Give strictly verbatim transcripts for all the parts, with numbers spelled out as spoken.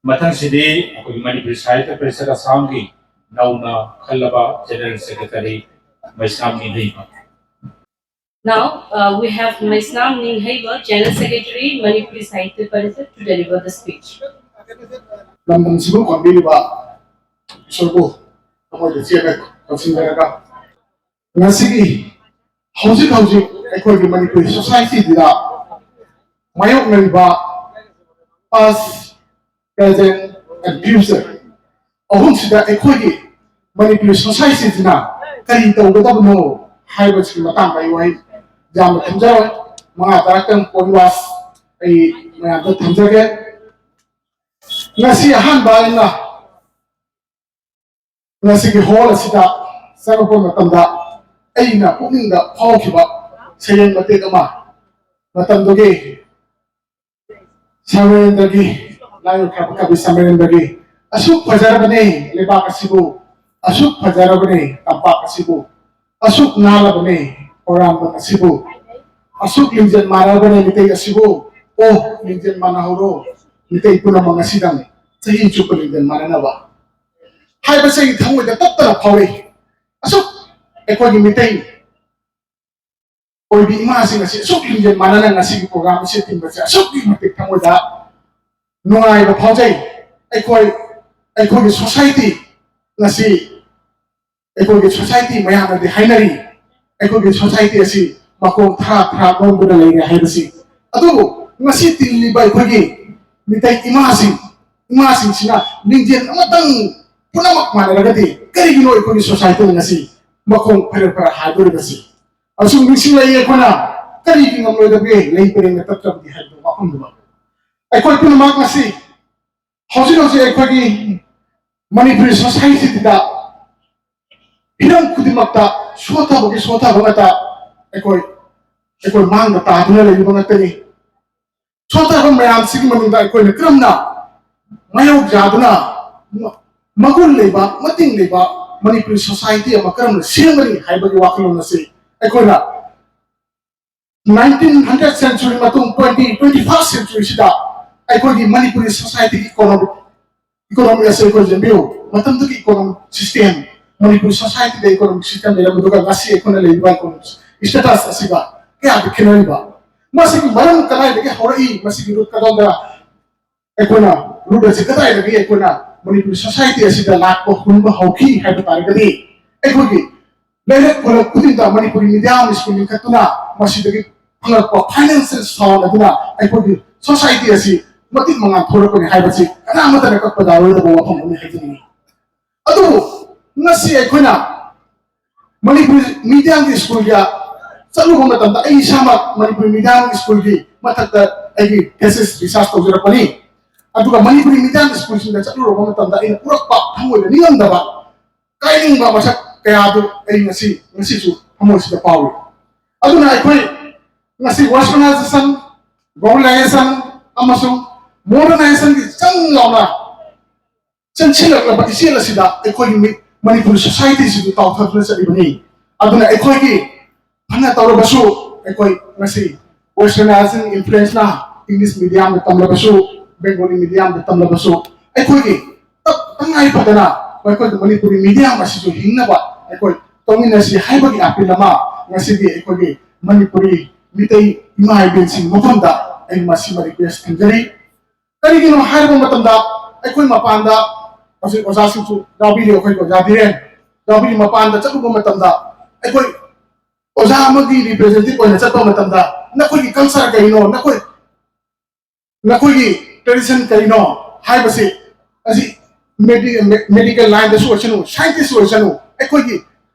ꯃꯊꯪꯁꯤꯗꯤ ꯑꯩꯈꯣꯏꯒꯤ ꯃꯅꯤꯄꯨꯔꯤ ꯁꯥꯍꯤꯇ꯭ꯌ ꯄꯔꯤꯁꯠ ꯑꯁꯥꯝꯒꯤ ꯅꯧꯅ ꯈꯜꯂꯕ ꯖꯦꯅꯔꯦꯜ ꯁꯦꯀ꯭ꯔꯦꯇꯔꯤ ꯃꯩꯁꯅꯥꯝ ꯅꯤꯡꯍꯩꯕ꯫ Now, uh, we have Maisnam Ningheiba, General Secretary, Manipuri Sahitya Parishad, to deliver the speech. ꯂꯝꯗꯝꯁꯤꯕꯨ ꯀꯣꯟꯕꯤꯔꯤꯕ ꯏꯁꯣꯔꯕꯨ ꯊꯃꯣꯏꯗ ꯆꯦꯠꯅ ꯀꯧꯁꯤꯟꯖꯔꯒ, ꯉꯁꯤꯒꯤ ꯍꯧꯖꯤꯛ ꯍꯧꯖꯤꯛ ꯑꯩꯈꯣꯏꯒꯤ Manipuri ꯁꯣꯁꯥꯏꯇꯤꯗ ꯃꯥꯌꯣꯛꯅꯔꯤꯕ past, present and future ꯑꯍꯨꯝꯁꯤꯗ ꯑꯩꯈꯣꯏꯒꯤ ꯃꯅꯤꯄꯨꯔꯤ ꯁꯣꯁꯥꯏꯇꯤꯁꯤꯅ ꯀꯔꯤ ꯇꯧꯒꯗꯕꯅꯣ ꯍꯥꯏꯕꯁꯤꯒꯤ ꯃꯇꯥꯡꯗ ꯑꯩ ꯋꯥꯍꯩ ꯌꯥꯝꯅ ꯊꯝꯖꯔꯣꯏ꯫ ꯃꯉꯥ ꯇꯔꯥꯇꯪ point wise ꯑꯩ ꯃꯌꯥꯝꯗ ꯊꯝꯖꯒꯦ꯫ ꯉꯁꯤ ꯑꯍꯥꯟꯕ ꯑꯩꯅ ꯉꯁꯤꯒꯤ ꯍꯣꯜ ꯑꯁꯤꯗ ꯆꯪꯉꯛꯄ ꯃꯇꯝꯗ ꯑꯩꯅ ꯄꯨꯛꯅꯤꯡꯗ ꯐꯥꯎꯈꯤꯕ ꯁꯩꯔꯦꯡ ꯃꯇꯦꯛ ꯑꯃ, ꯃꯇꯝꯗꯨꯒꯤ ꯁꯃꯔꯦꯟꯗ꯭ꯔꯒꯤ, ꯂꯥꯏ ꯈꯥꯕ ꯀꯕꯤ ꯁꯃꯔꯦꯟꯗ꯭ꯔꯒꯤ, "ꯑꯁꯨꯛ ꯐꯖꯔꯕꯅꯦ ꯂꯩꯕꯥꯛ ꯑꯁꯤꯕꯨ, ꯑꯁꯨꯛ ꯐꯖꯔꯕꯅꯦ ꯇꯝꯄꯥꯛ ꯑꯁꯤꯕꯨ, ꯑꯁꯨꯛ ꯅꯥꯜꯂꯕꯅꯦ ꯈꯣꯏꯔꯥꯡꯕꯝ ꯑꯁꯤꯕꯨ, ꯑꯁꯨꯛ ꯂꯤꯡꯖꯦꯜ ꯃꯥꯟꯅꯔꯕꯅꯦ ꯃꯤꯇꯩ ꯑꯁꯤꯕꯨ, ꯑꯣ ꯂꯤꯡꯖꯦꯜ ꯃꯥꯟꯅꯍꯧꯔꯣ ꯃꯤꯇꯩ ꯄꯨꯝꯅꯃꯛ ꯉꯁꯤꯗꯪ ꯆꯍꯤ ꯆꯨꯞꯄ ꯂꯤꯡꯖꯦꯜ ꯃꯥꯟꯅꯅꯕ" ꯍꯥꯏꯕꯁꯦ ꯑꯩꯒꯤ ꯊꯃꯣꯏꯗ ꯇꯞꯇꯅ ꯐꯥꯎꯔꯛꯏ꯫ ꯑꯁꯨꯛ ꯑꯩꯈꯣꯏꯒꯤ ꯃꯤꯇꯩ ꯑꯣꯏꯕꯤ ꯏꯃꯥꯁꯤꯡ ꯑꯁꯤ ꯑꯁꯨꯛ ꯂꯤꯡꯖꯦꯜ ꯃꯥꯟꯅꯅ ꯉꯁꯤꯒꯤ program ꯑꯁꯤ ꯊꯤꯡꯕꯁꯦ ꯑꯁꯨꯛꯀꯤ ꯃꯇꯤꯛ ꯊꯃꯣꯏꯗ ꯅꯨꯡꯉꯥꯏꯕ ꯐꯥꯎꯖꯩ꯫ ꯑꯩꯈꯣꯏ, ꯑꯩꯈꯣꯏꯒꯤ society ꯉꯁꯤ, ꯑꯩꯈꯣꯏꯒꯤ society ꯃꯌꯥꯝꯅꯗꯤ ꯍꯥꯏꯅꯔꯤ, ꯑꯩꯈꯣꯏꯒꯤ society ꯑꯁꯤ ꯃꯈꯣꯡ ꯊꯔꯥ ꯊꯔꯥ ꯅꯣꯝꯗꯨꯅ ꯂꯩꯔꯦ ꯍꯥꯏꯕꯁꯤ꯫ ꯑꯗꯨꯕꯨ ꯉꯁꯤ ꯇꯤꯜꯂꯤꯕ ꯑꯩꯈꯣꯏꯒꯤ ꯃꯤꯇꯩ ꯏꯃꯥꯁꯤꯡ, ꯏꯃꯥꯁꯤꯡꯁꯤꯅ ꯂꯤꯡꯖꯦꯜ ꯑꯃꯇꯪ ꯄꯨꯝꯅꯃꯛ ꯃꯥꯟꯅꯔꯒꯗꯤ ꯀꯔꯤꯒꯤꯅꯣ ꯑꯩꯈꯣꯏꯒꯤ society ꯉꯁꯤ ꯃꯈꯣꯡ ꯐꯔꯦ ꯐꯔꯦ ꯍꯥꯏꯗꯣꯔꯤꯕꯁꯤ? ꯑꯁꯨꯝ ꯅꯤꯡꯁꯤꯡꯂꯛꯏ ꯑꯩꯈꯣꯏꯅ, ꯀꯔꯤꯒꯤ ꯉꯝꯂꯣꯏꯗꯕꯒꯦ ꯂꯩ ꯄꯔꯦꯡꯅ ꯇꯞꯆꯕꯗꯤ ꯍꯥꯏꯕ ꯋꯥꯐꯝꯗꯨꯃ꯫ ꯑꯩꯈꯣꯏ ꯄꯨꯝꯅꯃꯛ ꯉꯁꯤ ꯍꯧꯖꯤꯛ ꯍꯧꯖꯤꯛ ꯑꯩꯈꯣꯏꯒꯤ ꯃꯅꯤꯄꯨꯔꯤ society ꯗ ꯍꯤꯔꯝ ꯈꯨꯗꯤꯡꯃꯛꯇ ꯁꯣꯊꯕꯒꯤ ꯁꯣꯊꯕ ꯉꯥꯛꯇ ꯑꯩꯈꯣꯏ, ꯑꯩꯈꯣꯏ ꯃꯥꯡꯗ ꯇꯥꯗꯨꯅ ꯂꯩꯔꯤꯕ ꯉꯥꯛꯇꯅꯤ꯫ ꯁꯣꯊꯕ ꯃꯌꯥꯝꯁꯤꯒꯤ ꯃꯅꯨꯡꯗ ꯑꯩꯈꯣꯏꯅ ꯀꯔꯝꯅ ꯃꯥꯌꯣꯛ ꯌꯥꯗꯨꯅ ꯃ-, ꯃꯒꯨꯟ ꯂꯩꯕ, ꯃꯇꯤꯡ ꯂꯩꯕ ꯃꯅꯤꯄꯨꯔꯤ society ꯑꯃ ꯀꯔꯝꯅ ꯁꯦꯝꯒꯅꯤ ꯍꯥꯏꯕꯒꯤ ꯋꯥꯈꯜꯂꯣꯟ ꯑꯁꯤ ꯑꯩꯈꯣꯏꯅ nineteen hundred century ꯃꯇꯨꯡ twenty, twenty first century ꯁꯤꯗ ꯑꯩꯈꯣꯏꯒꯤ ꯃꯅꯤꯄꯨꯔꯤ ꯁꯣꯁꯥꯏꯇꯤꯒꯤ ꯏꯀꯣꯅꯣꯃꯤꯛ ꯏꯀꯣꯅꯣꯃꯤ ꯑꯁꯤ ꯑꯩꯈꯣꯏ ꯌꯦꯡꯕꯤꯌꯨ꯫ ꯃꯇꯝꯗꯨꯒꯤ ꯏꯀꯣꯅꯣꯃꯤꯛ ꯁꯤꯁꯇꯦꯝ, ꯃꯅꯤꯄꯨꯔ ꯁꯣꯁꯥꯏꯇꯤꯗ ꯏꯀꯣꯅꯣꯃꯤꯛ ꯁꯤꯁꯇꯦꯝ ꯂꯩꯔꯝꯕꯗꯨꯒ ꯉꯁꯤ ꯑꯩꯈꯣꯏꯅ ꯂꯩꯔꯤꯕ ꯏꯀꯣꯅꯣꯃꯤꯛ ꯁ꯭ꯇꯦꯇꯁ ꯑꯁꯤꯒ ꯀꯌꯥꯗ ꯈꯦꯠꯅꯔꯤꯕ? ꯃꯁꯤꯒꯤ ꯃꯔꯝ ꯀꯗꯥꯏꯗꯒꯤ ꯍꯧꯔꯛꯏ? ꯃꯁꯤꯒꯤ ꯔꯨꯠ ꯀꯗꯣꯝꯗ ꯑꯩꯈꯣꯏꯅ, ꯔꯨꯠ ꯑꯁꯤ ꯀꯗꯥꯏꯗꯒꯤ ꯑꯩꯈꯣꯏꯅ ꯃꯅꯤꯄꯨꯔ ꯁꯣꯁꯥꯏꯇꯤ ꯑꯁꯤꯗ ꯂꯥꯛꯄ ꯍꯨꯟꯕ ꯍꯧꯈꯤ ꯍꯥꯏꯕ ꯇꯥꯔꯒꯗꯤ, ꯑꯩꯈꯣꯏꯒꯤ ꯂꯩꯔꯛ ꯈꯨꯂꯛ ꯈꯨꯗꯤꯡꯗ ꯃꯅꯤꯄꯨꯔꯤ ꯃꯤꯗꯤꯌꯝ ꯁ꯭ꯀꯨꯜ ꯂꯤꯡꯈꯠꯇꯨꯅ ꯃꯁꯤꯗꯒꯤ ꯐꯪꯂꯛꯄ ꯐꯥꯏꯅꯥꯟꯁꯤꯌꯦꯜ ꯁꯥꯎꯟ ꯑꯗꯨꯅ ꯑꯩꯈꯣꯏꯒꯤ ꯁꯣꯁꯥꯏꯇꯤ ꯑꯁꯤ ꯃꯇꯤꯛ ꯃꯉꯥꯜ ꯊꯣꯔꯛꯄꯅꯤ ꯍꯥꯏꯕꯁꯤ ꯀꯅꯥꯃꯠꯇꯅ ꯀꯛꯄ ꯌꯥꯔꯣꯏꯗꯕ ꯋꯥꯐꯝ ꯑꯃꯅꯤ ꯍꯥꯏꯖꯅꯤꯡꯏ꯫ ꯑꯗꯨꯕꯨ ꯉꯁꯤ ꯑꯩꯈꯣꯏꯅ ꯃꯅꯤꯄꯨꯔꯤ ꯃꯤꯗꯤꯌꯝꯒꯤ ꯁ꯭ꯀꯨꯜꯒ ꯆꯠꯂꯨꯕ ꯃꯇꯝꯗ, ꯑꯩ ꯏꯁꯥꯃꯛ ꯃꯅꯤꯄꯨꯔꯤ ꯃꯤꯗꯤꯌꯝ ꯁ꯭ꯀꯨꯜꯒꯤ ꯃꯊꯛꯇ ꯑꯩꯒꯤ ꯊꯦꯁꯤꯁ ꯔꯤꯁꯥꯔꯁ ꯇꯧꯖꯔꯛꯄꯅꯤ꯫ ꯑꯗꯨꯒ ꯃꯅꯤꯄꯨꯔꯤ ꯃꯤꯗꯤꯌꯝ ꯁ꯭ꯀꯨꯜꯁꯤꯡꯗ ꯆꯠꯂꯨꯔꯕ ꯃꯇꯝꯗ ꯑꯩꯅ ꯎꯔꯛꯄ ꯊꯃꯣꯏꯗ ꯅꯤꯡꯉꯝꯗꯕ, ꯀꯥꯏꯅꯤꯡꯕ ꯃꯁꯛ ꯀꯌꯥꯗꯨ ꯑꯩ ꯉꯁꯤ, ꯉꯁꯤꯁꯨ ꯊꯃꯣꯏꯁꯤꯗ ꯐꯥꯎꯏ꯫ ꯑꯗꯨꯅ ꯑꯩꯈꯣꯏ ꯉꯁꯤ ꯋꯦꯁꯇꯔꯅꯥꯏꯖꯦꯁꯟ, ꯒ꯭ꯂꯣꯕꯦꯂꯥꯏꯖꯦꯁꯟ ꯑꯃꯁꯨꯡ ꯃꯣꯗꯔꯅꯥꯏꯖꯦꯁꯟꯒꯤ ꯆꯪ ꯂꯥꯎꯅ ꯆꯪꯁꯤꯜꯂꯛꯂꯕ ꯏꯆꯦꯜ ꯑꯁꯤꯗ ꯑꯩꯈꯣꯏꯒꯤ ꯃꯤ-, ꯃꯅꯤꯄꯨꯔ ꯁꯣꯁꯥꯏꯇꯤꯁꯤꯕꯨ ꯇꯥꯎꯊꯗꯨꯅ ꯆꯠꯂꯤꯕꯅꯤ꯫ ꯑꯗꯨꯅ ꯑꯩꯈꯣꯏꯒꯤ ꯐꯅ ꯇꯧꯔꯕꯁꯨ, ꯑꯩꯈꯣꯏ ꯉꯁꯤ ꯋꯦꯁꯇꯔꯅꯥꯏꯖꯦꯁꯟ ꯏꯟꯐ꯭ꯂꯨꯌꯦꯟꯁꯅ ꯏꯪꯂꯤꯁ ꯃꯤꯗꯤꯌꯝꯗ ꯇꯝꯂꯕꯁꯨ, ꯕꯦꯡꯒꯣꯂꯤ ꯃꯤꯗꯤꯌꯝꯗ ꯇꯝꯂꯕꯁꯨ, ꯑꯩꯈꯣꯏꯒꯤ ꯇ-, ꯇꯉꯥꯏ ꯐꯗꯅ ꯑꯩꯈꯣꯏꯒꯤ ꯃꯅꯤꯄꯨꯔꯤ ꯃꯤꯗꯤꯌꯝ ꯑꯁꯤꯁꯨ ꯍꯤꯡꯅꯕ ꯑꯩꯈꯣꯏ ꯇꯧꯃꯤꯟꯅꯁꯤ ꯍꯥꯏꯕꯒꯤ ꯑꯄꯤꯜ ꯑꯃ ꯉꯁꯤꯗꯤ ꯑꯩꯈꯣꯏꯒꯤ ꯃꯅꯤꯄꯨꯔꯤ ꯃꯤꯇꯩ ꯏꯃꯥ ꯏꯕꯦꯟꯁꯤꯡꯒꯤ ꯃꯐꯝꯗ ꯑꯩ ꯃꯁꯤꯃ ꯔꯤꯀ꯭ꯋꯦꯁ ꯊꯝꯖꯔꯤ꯫ ꯀꯔꯤꯒꯤꯅꯣ ꯍꯥꯏꯔꯕ ꯃꯇꯝꯗ, ꯑꯩꯈꯣꯏ ꯃꯄꯥꯟꯗ ꯍꯧꯖꯤꯛ ꯑꯣꯖꯥꯁꯤꯡꯁꯨ ꯌꯥꯎꯕꯤꯔꯤ, ꯑꯩꯈꯣꯏꯒꯤ ꯑꯣꯖꯥ ꯙꯤꯔꯦꯟ ꯌꯥꯎꯕꯤꯔꯤ, ꯃꯄꯥꯟꯗ ꯆꯠꯂꯨꯕ ꯃꯇꯝꯗ ꯑꯩꯈꯣꯏ ꯑꯣꯖꯥ ꯑꯃꯒꯤ ꯔꯤꯄ꯭ꯔꯖꯦꯟꯇꯦꯇꯤꯚ ꯑꯣꯏꯅ ꯆꯠꯄ ꯃꯇꯝꯗ, "ꯅꯈꯣꯏꯒꯤ ꯀꯜꯆꯔ ꯀꯔꯤꯅꯣ? ꯅꯈꯣꯏ, ꯅꯈꯣꯏꯒꯤ ꯇ꯭ꯔꯦꯗꯤꯁꯟ ꯀꯔꯤꯅꯣ?" ꯍꯥꯏꯕꯁꯤ, ꯑꯁꯤ ꯃꯦꯗꯤ-, ꯃꯦ-, ꯃꯦꯗꯤꯀꯦꯜ ꯂꯥꯏꯟꯗꯁꯨ ꯑꯣꯏꯁꯅꯨ, ꯁꯥꯏꯟꯇꯤꯁ ꯑꯣꯏꯁꯅꯨ, ꯑꯩꯈꯣꯏꯒꯤ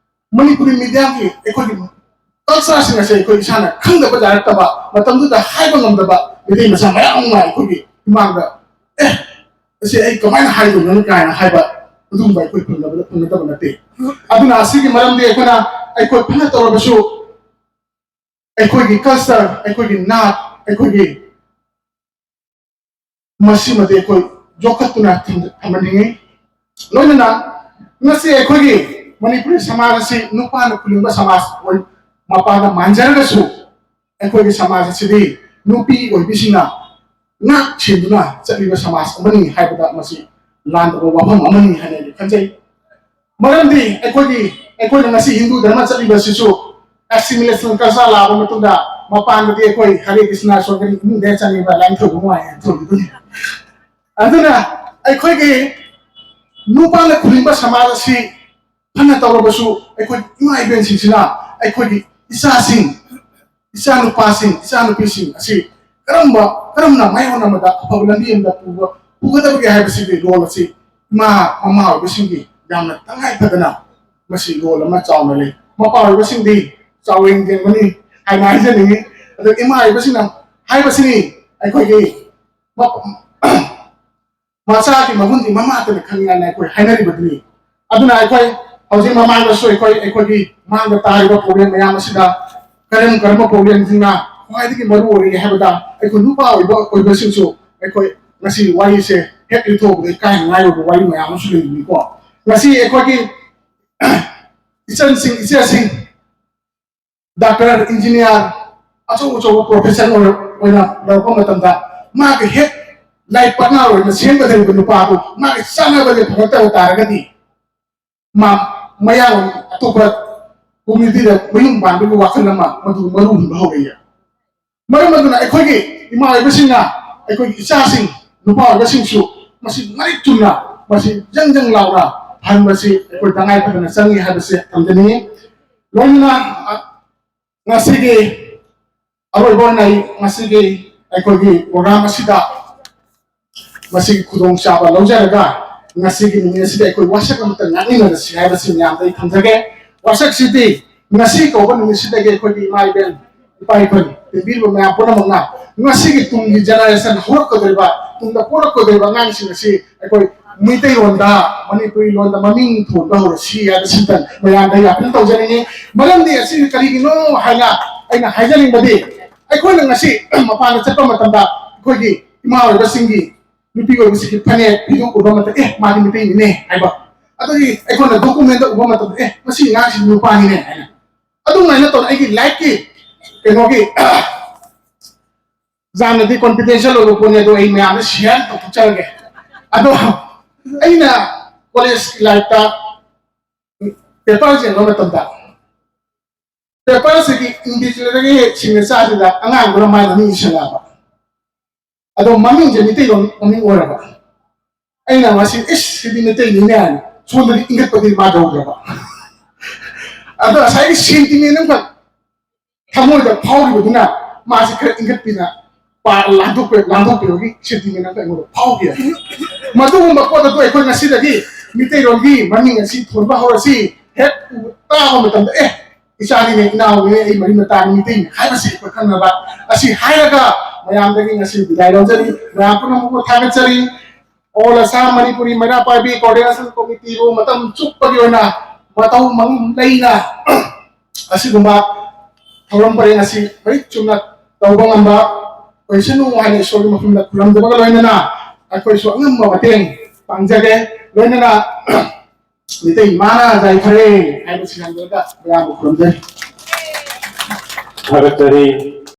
ꯃꯅꯤꯄꯨꯔꯤ ꯃꯤꯗꯤꯌꯝꯒꯤ ꯑꯩꯈꯣꯏꯒꯤ ꯀꯜꯆꯔꯁꯤꯡ ꯑꯁꯦ ꯑꯩꯈꯣꯏ ꯏꯁꯥꯅ ꯈꯪꯗꯕ ꯌꯥꯔꯛꯇꯕ, ꯃꯇꯝꯗꯨꯗ ꯍꯥꯏꯕ ꯉꯝꯗꯕ ꯃꯤꯇꯩ ꯃꯆꯥ ꯃꯌꯥꯝ ꯑꯃ ꯑꯩꯈꯣꯏꯒꯤ ꯏꯃꯥꯡꯗ, "ꯑꯦ, ꯑꯁꯤ ꯑꯩ ꯀꯃꯥꯏꯅ ꯍꯥꯏꯗꯣꯏꯅꯣ?" ꯀꯥꯏꯅ ꯍꯥꯏꯕ, ꯑꯗꯨꯒꯨꯝꯕ ꯑꯩꯈꯣꯏ ꯐꯪꯅꯕ, ꯐꯪꯅꯗꯕ ꯅꯠꯇꯦ꯫ ꯑꯗꯨꯅ ꯑꯁꯤꯒꯤ ꯃꯔꯝꯗꯤ ꯑꯩꯈꯣꯏꯅ, ꯑꯩꯈꯣꯏ ꯐꯅ ꯇꯧꯔꯕꯁꯨ, ꯑꯩꯈꯣꯏꯒꯤ ꯀꯜꯆꯔ, ꯑꯩꯈꯣꯏꯒꯤ ꯅꯥꯠ, ꯑꯩꯈꯣꯏꯒꯤ ꯃꯁꯤꯃꯗꯤ ꯑꯩꯈꯣꯏ ꯌꯣꯛꯈꯠꯇꯨꯅ ꯊꯝ-, ꯊꯝꯍꯟꯅꯤꯡꯏ꯫ ꯂꯣꯏꯅꯅ ꯉꯁꯤ ꯑꯩꯈꯣꯏꯒꯤ ꯃꯅꯤꯄꯨꯔꯤ ꯁꯃꯥꯖ ꯑꯁꯤ ꯅꯨꯄꯥꯅ ꯈꯨꯂꯤꯡꯕ ꯁꯃꯥꯖ ꯑꯣꯏ, ꯃꯄꯥꯟꯗ ꯃꯥꯟꯖꯔꯒꯁꯨ, ꯑꯩꯈꯣꯏꯒꯤ ꯁꯃꯥꯖ ꯑꯁꯤꯗꯤ ꯅꯨꯄꯤ ꯑꯣꯏꯕꯤꯁꯤꯡꯅ ꯉꯥꯛ ꯁꯦꯟꯗꯨꯅ ꯆꯠꯂꯤꯕ ꯁꯃꯥꯖ ꯑꯃꯅꯤ ꯍꯥꯏꯕꯗ ꯃꯁꯤ ꯂꯥꯟꯗꯕ ꯋꯥꯐꯝ ꯑꯃꯅꯤ ꯍꯥꯏꯅ ꯑꯩ ꯈꯟꯖꯩ꯫ ꯃꯔꯝꯗꯤ ꯑꯩꯈꯣꯏꯒꯤ, ꯑꯩꯈꯣꯏꯅ ꯉꯁꯤ ꯍꯤꯟꯗꯨ ꯙꯔꯃ ꯆꯠꯂꯤꯕꯁꯤꯁꯨ assimilation culture ꯂꯥꯛꯑꯕ ꯃꯇꯨꯡꯗ ꯃꯄꯥꯟꯗꯗꯤ ꯑꯩꯈꯣꯏ ꯍꯔꯦ ꯀ꯭ꯔꯤꯁꯅ ꯁꯣꯟꯒꯅꯤ, ꯏꯃꯨꯡꯗ ꯆꯪꯉꯤꯕ ꯂꯥꯏꯅꯤꯡꯊꯧ ꯅꯨꯡꯉꯥꯏ ꯍꯥꯏꯅ ꯊꯣꯟꯕꯤꯗꯨꯅꯤ꯫ ꯑꯗꯨꯅ ꯑꯩꯈꯣꯏꯒꯤ ꯅꯨꯄꯥꯅ ꯈꯨꯂꯤꯡꯕ ꯁꯃꯥꯖ ꯑꯁꯤ ꯐꯅ ꯇꯧꯔꯕꯁꯨ ꯑꯩꯈꯣꯏ ꯏꯃꯥ ꯏꯕꯦꯟꯁꯤꯡꯁꯤꯅ ꯑꯩꯈꯣꯏꯒꯤ ꯏꯆꯥꯁꯤꯡ, ꯏꯆꯥꯅꯨꯄꯥꯁꯤꯡ, ꯏꯆꯥꯅꯨꯄꯤꯁꯤꯡ ꯑꯁꯤ ꯀꯔꯝꯕ, ꯀꯔꯝꯅ ꯃꯥꯏꯌꯣꯛꯅꯕꯗ ꯑꯐꯕ ꯂꯝꯕꯤ ꯑꯃꯗ ꯄꯨꯕ, ꯄꯨꯒꯗꯕꯒꯦ ꯍꯥꯏꯕꯁꯤꯒꯤ ꯔꯣꯜ ꯑꯁꯤ ꯏꯃꯥ ꯃꯃꯥ ꯑꯣꯏꯕꯁꯤꯡꯒꯤ ꯌꯥꯝꯅ ꯇꯉꯥꯏ ꯐꯗꯅ ꯃꯁꯤ ꯔꯣꯜ ꯑꯃ ꯆꯥꯎꯅ ꯂꯩ꯫ ꯃꯄꯥ ꯑꯣꯏꯕꯁꯤꯡꯗꯤ ꯆꯥꯎꯔꯦꯟ ꯌꯦꯡꯕꯅꯤ ꯍꯥꯏꯅ ꯍꯥꯏꯖꯅꯤꯡꯉꯤ꯫ ꯑꯗꯣ ꯏꯃꯥ ꯑꯣꯏꯕꯁꯤꯡꯅ ꯍꯥꯏꯕꯁꯤꯅꯤ ꯑꯩꯈꯣꯏꯒꯤ ꯃ-, ꯃꯆꯥꯒꯤ ꯃꯒꯨꯟꯗꯤ ꯃꯃꯥꯇꯅ ꯈꯪꯉꯤ ꯍꯥꯏꯅ ꯑꯩꯈꯣꯏ ꯍꯥꯏꯅꯔꯤꯕꯗꯨꯅꯤ꯫ ꯑꯗꯨꯅ ꯑꯩꯈꯣꯏ ꯍꯧꯖꯤꯛ ꯃꯃꯥꯡꯗꯁꯨ ꯑꯩꯈꯣꯏ, ꯑꯩꯈꯣꯏꯒꯤ ꯃꯥꯡꯗ ꯇꯥꯔꯤꯕ ꯄ꯭ꯔꯣꯕ꯭ꯂꯦꯝ ꯃꯌꯥꯝ ꯑꯁꯤꯗ ꯀꯔꯝ ꯀꯔꯝꯕ ꯄ꯭ꯔꯣꯕ꯭ꯂꯦꯝꯁꯤꯡꯅ ꯈ꯭ꯋꯥꯏꯗꯒꯤ ꯃꯔꯨ ꯑꯣꯏꯔꯤꯒꯦ ꯍꯥꯏꯕꯗ, ꯑꯩꯈꯣꯏ ꯅꯨꯄꯥ ꯑꯣꯏꯕ, ꯑꯣꯏꯕꯁꯤꯡꯁꯨ ꯑꯩꯈꯣꯏ ꯉꯁꯤ ꯋꯥꯔꯤꯁꯦ ꯍꯦꯛ ꯂꯤꯊꯣꯛꯄꯗ ꯏꯀꯥꯏꯅꯤꯡꯉꯥꯏ ꯑꯣꯏꯕ ꯋꯥꯔꯤ ꯃꯌꯥꯝ ꯑꯃꯁꯨ ꯂꯩꯕꯅꯤꯀꯣ꯫ ꯉꯁꯤ ꯑꯩꯈꯣꯏꯒꯤ ꯏꯆꯟꯁꯤꯡ, ꯏꯆꯦꯁꯤꯡ ꯗꯥꯛꯇꯔ, ꯏꯟꯖꯤꯅꯤꯌꯥꯔ, ꯑꯆꯧ ꯑꯆꯧꯕ ꯄ꯭ꯔꯣꯐꯦꯁꯟ ꯑꯣꯏꯅ ꯂꯧꯔꯛꯄ ꯃꯇꯝꯗ ꯃꯥꯒꯤ ꯍꯦꯛ ꯂꯥꯏꯐ ꯄꯥꯔꯠꯅꯔ ꯑꯣꯏꯅ ꯁꯦꯝꯒꯗꯧꯔꯤꯕ ꯅꯨꯄꯥꯗꯨ ꯃꯥꯒꯤ ꯆꯥꯟꯅꯕꯗ ꯐꯪꯉꯛꯇꯕ ꯇꯥꯔꯒꯗꯤ ꯃꯥ ꯃꯌꯥꯝ ꯑꯇꯣꯞꯄ ꯀꯝꯃ꯭ꯌꯨꯅꯤꯇꯤꯗ ꯃꯌꯨꯝ ꯄꯥꯟꯕꯒꯤ ꯋꯥꯈꯜ ꯑꯃ ꯃꯗꯨ ꯃꯔꯨ ꯍꯨꯟꯕ ꯍꯧꯔꯛꯏ꯫ ꯃꯔꯝ ꯑꯗꯨꯅ ꯑꯩꯈꯣꯏꯒꯤ ꯏꯃꯥ ꯑꯣꯏꯕꯁꯤꯡꯅ ꯑꯩꯈꯣꯏꯒꯤ ꯏꯆꯥꯁꯤꯡ, ꯅꯨꯄꯥ ꯑꯣꯏꯕꯁꯤꯡꯁꯨ ꯃꯁꯤ ꯃꯔꯤꯛ ꯆꯨꯝꯅ, ꯃꯁꯤ ꯖꯪ ꯖꯪ ꯂꯥꯎꯅ ꯐꯍꯟꯕꯁꯤ ꯑꯩꯈꯣꯏ ꯇꯉꯥꯏ ꯐꯗꯅ ꯆꯪꯉꯤ ꯍꯥꯏꯕꯁꯤ ꯊꯝꯖꯅꯤꯡꯉꯤ꯫ ꯂꯣꯏꯅꯅ, ꯑ, ꯉꯁꯤꯒꯤ ꯑꯔꯣꯏꯕ ꯑꯣꯏꯅ ꯑꯩ ꯉꯁꯤꯒꯤ ꯑꯩꯈꯣꯏꯒꯤ ꯄ꯭ꯔꯣꯒ꯭ꯔꯥꯝ ꯑꯁꯤꯗ ꯃꯁꯤꯒꯤ ꯈꯨꯗꯣꯡꯆꯥꯕ ꯂꯧꯖꯔꯒ ꯉꯁꯤꯒꯤ ꯅꯨꯃꯤꯠ ꯑꯁꯤꯗ ꯑꯩꯈꯣꯏ ꯋꯥꯁꯛ ꯑꯃꯇ ꯉꯥꯡꯃꯤꯟꯅꯔꯁꯤ ꯍꯥꯏꯕꯁꯤ ꯃꯌꯥꯝꯗ ꯑꯩ ꯊꯝꯖꯒꯦ꯫ ꯋꯥꯁꯛꯁꯤꯗꯤ ꯉꯁꯤ ꯀꯧꯕ ꯅꯨꯃꯤꯠꯁꯤꯗꯒꯤ ꯑꯩꯈꯣꯏꯒꯤ ꯏꯃꯥ ꯏꯕꯦꯟ, ꯏꯄꯥ ꯏꯄꯨ, ꯇꯤꯟꯕꯤꯔꯤꯕ ꯃꯌꯥꯝ ꯄꯨꯝꯅꯃꯛꯅ ꯉꯁꯤꯒꯤ ꯇꯨꯡꯒꯤ ꯖꯦꯅꯦꯔꯦꯁꯟ ꯍꯧꯔꯛꯀꯗꯧꯔꯤꯕ, ꯇꯨꯡꯗ ꯄꯣꯛꯂꯛꯀꯗꯧꯔꯤꯕ ꯑꯉꯥꯡꯁꯤꯡ ꯑꯁꯤ ꯑꯩꯈꯣꯏ ꯃꯩꯇꯩꯂꯣꯟꯗ, ꯃꯅꯤꯄꯨꯔꯤ ꯂꯣꯟꯗ ꯃꯃꯤꯡ ꯊꯣꯟꯕ ꯍꯧꯔꯁꯤ ꯍꯥꯏꯕꯁꯤꯇꯪ ꯃꯌꯥꯝꯗ ꯑꯩ ꯑꯥꯄꯤꯜ ꯇꯧꯖꯅꯤꯡꯉꯤ꯫ ꯃꯔꯝꯗꯤ ꯑꯁꯤ ꯀꯔꯤꯒꯤꯅꯣ ꯍꯥꯏꯅ ꯑꯩꯅ ꯍꯥꯏꯖꯅꯤꯡꯕꯗꯤ, ꯑꯩꯈꯣꯏꯅ ꯉꯁꯤ ꯃꯄꯥꯟꯗ ꯆꯠꯄ ꯃꯇꯝꯗ ꯑꯩꯈꯣꯏꯒꯤ ꯏꯃꯥ ꯑꯣꯏꯕꯁꯤꯡꯒꯤ, ꯅꯨꯄꯤ ꯑꯣꯏꯕꯁꯤꯡꯒꯤ ꯐꯅꯦꯛ ꯐꯤꯖꯣꯜ ꯎꯕ ꯃꯇꯝꯗ, "ꯑꯦ, ꯃꯥꯗꯤ ꯃꯩꯇꯩꯅꯤꯅꯦ" ꯍꯥꯏꯕ, ꯑꯗꯒꯤ ꯑꯩꯈꯣꯏꯅ ꯗꯣꯀꯨꯃꯦꯟꯗ ꯎꯕ ꯃꯇꯝꯗ, "ꯑꯦ, ꯃꯁꯤ ꯑꯉꯥꯡꯁꯤ ꯅꯨꯄꯥꯅꯤꯅꯦ" ꯍꯥꯏꯅ꯫ ꯑꯗꯨꯃꯥꯏꯅ ꯇꯧꯅ ꯑꯩꯒꯤ ꯂꯥꯏꯐꯀꯤ ꯀꯩꯅꯣꯒꯤ ꯌꯥꯝꯅꯗꯤ ꯀꯣꯟꯐꯤꯗꯦꯟꯁꯤꯌꯦꯜ ꯑꯣꯏꯕ ꯄꯣꯠꯅꯤ, ꯑꯗꯣ ꯑꯩ ꯃꯌꯥꯝꯗ ꯁꯤꯌꯔ ꯇꯧꯊꯣꯛꯆꯔꯒꯦ꯫ ꯑꯗꯣ ꯑꯩꯅ ꯀꯣꯂꯦꯖ ꯂꯥꯏꯐꯇ ꯄꯦꯄꯔ ꯌꯦꯡꯕ ꯃꯇꯝꯗ ꯄꯦꯄꯔꯁꯤꯒꯤ ꯏꯟꯚꯤꯖꯤꯂꯦꯇꯔꯒꯤ ꯁꯤꯒꯅꯦꯆꯔꯁꯤꯗ ꯑꯉꯥꯡꯗꯨꯅ ꯃꯥꯏ ꯃꯃꯤꯡ ꯏꯁꯜꯂꯛꯑꯕ꯫ ꯑꯗꯣ ꯃꯃꯤꯡꯁꯦ ꯃꯤꯇꯩꯂꯣꯟ ꯃꯃꯤꯡ ꯑꯣꯏꯔꯕ꯫ ꯑꯩꯅ ꯃꯁꯤ, "ꯏꯁ, ꯁꯤꯗꯤ ꯃꯩꯇꯩꯅꯤꯅꯦ" ꯍꯥꯏꯅ ꯁꯣꯝꯗꯗꯤ ꯏꯪꯒꯠꯄꯗꯤ ꯃꯥ ꯌꯧꯗ꯭ꯔꯕ꯫ ꯑꯗꯣ ꯉꯁꯥꯏꯒꯤ ꯁꯦꯟꯇꯤꯃꯦꯟ ꯑꯃꯈꯛ ꯊꯃꯣꯏꯗ ꯐꯥꯎꯔꯤꯕꯗꯨꯅ ꯃꯥꯁꯤ ꯈꯔ ꯏꯪꯒꯠꯄꯤꯅ ꯄꯥ-, ꯂꯥꯟꯊꯣꯛꯄ-, ꯂꯥꯟꯊꯣꯛꯄꯤꯕꯒꯤ ꯁꯦꯟꯇꯤꯃꯦꯟ ꯑꯃꯈꯛ ꯑꯩꯉꯣꯟꯗ ꯐꯥꯎꯈꯤ꯫ ꯃꯗꯨꯒꯨꯝꯕ ꯄꯣꯠ ꯑꯗꯨ ꯑꯩꯈꯣꯏ ꯉꯁꯤꯗꯒꯤ ꯃꯤꯇꯩꯔꯣꯟꯒꯤ ꯃꯃꯤꯡ ꯑꯁꯤ ꯊꯣꯟꯕ ꯍꯧꯔꯁꯤ꯫ ꯍꯦꯛ ꯎꯕ ꯇꯥꯕ ꯃꯇꯝꯗ, "ꯑꯦ, ꯏꯆꯥꯅꯤꯅꯦ, ꯏꯅꯥꯎꯅꯤꯅꯦ, ꯑꯩ ꯃꯔꯤ ꯃꯇꯥꯅꯤ ꯃꯤꯇꯩꯅꯤ" ꯍꯥꯏꯕꯁꯤ ꯑꯩꯈꯣꯏ ꯈꯪꯅꯕ꯫ ꯑꯁꯤ ꯍꯥꯏꯔꯒ ꯃꯌꯥꯝꯗꯒꯤ ꯉꯁꯤ ꯕꯤꯗꯥꯏ ꯂꯧꯖꯔꯤ꯫ ꯃꯌꯥꯝ ꯄꯨꯝꯅꯃꯛꯄꯨ ꯊꯥꯒꯠꯆꯔꯤ꯫ All Assam Manipuri ꯃꯩꯔꯥ ꯄꯥꯏꯕꯤ Coordination Committeeꯕꯨ ꯃꯇꯝ ꯆꯨꯞꯄꯒꯤ ꯑꯣꯏꯅ ꯃꯇꯧ ꯃꯉꯝ ꯂꯩꯅ ꯑꯁꯤꯒꯨꯝꯕ ꯊꯧꯔꯝ ꯄꯔꯦꯡ ꯑꯁꯤ ꯃꯔꯤꯛ ꯆꯨꯝꯅ ꯇꯧꯕ ꯉꯝꯕ ꯑꯣꯏꯁꯅꯨ ꯍꯥꯏꯅ ꯏꯁꯣꯔꯒꯤ ꯃꯐꯝꯗ ꯈꯨꯔꯨꯝꯖꯕꯒ ꯂꯣꯏꯅꯅ ꯑꯩꯈꯣꯏꯁꯨ ꯑꯉꯝꯕ ꯃꯇꯦꯡ ꯄꯥꯡꯖꯒꯦ꯫ ꯂꯣꯏꯅꯅ ꯃꯤꯇꯩ ꯏꯃꯥꯅ ꯌꯥꯏꯐꯔꯦ ꯍꯥꯏꯕꯁꯤ ꯍꯟꯗꯣꯛꯑꯒ ꯃꯌꯥꯝꯕꯨ ꯈꯨꯔꯨꯝꯖꯔꯤ꯫ ꯊꯥꯒꯠꯆꯔꯤ꯫